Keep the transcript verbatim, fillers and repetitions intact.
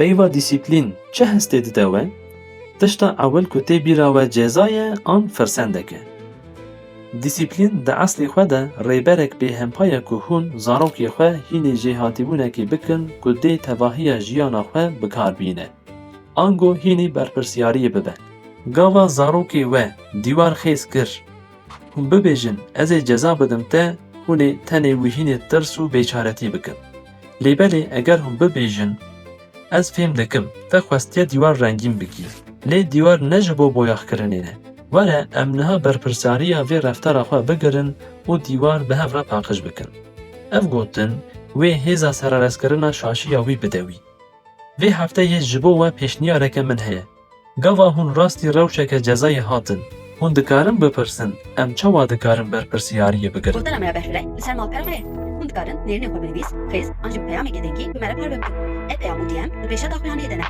Peyva dîsîplîn çi hestê dide we? Tişta ewil ku tê bîra we ceza ye an firsendek e? Dîsîplîn di eslê xwe de rêberek bêhempa ye ku hûn zarokê xwe hînî jêhatîbûnekê bikin ku dê tevahiya jiyana xwe bi kar bîne. Ango hînî berpirsiyariyê bibe. Gava zarokê we dîwar xêz kir, hûn bibêjin, "Ez ê ceza bidim te", hûn ê tenê wî hînê tirs û bêçaretî bikin. Lê belê eger hûn bibêjin, "Ez fêm dikim, te xwestiye dîwar rengîn bikî, lê dîwar ne ji bo boyaxkirinê ne. Were em niha berpirsiyariya vê reftara xwe bigirin û dîwar bi hev re paqij bikin." Ev gotin, wê hêza serereskirina şaşiya wî bide wî. Vê hefteyê ji bo we pêşniyareke min heye. Gava hûn rastî rewşeke cezayê hatin, hûn dikarin bipirsin, "Em çawa dikarin berpirsiyariyê bigirin?" Gotina me ya berfireh li ser malpera me ye. Hûn dikarin nêrînê xwe bi nivîs, xêz an jî bi peyameke dengî bi me re parve bikin. Ev peyam û D M di pêşeta xuyaniyê de ne.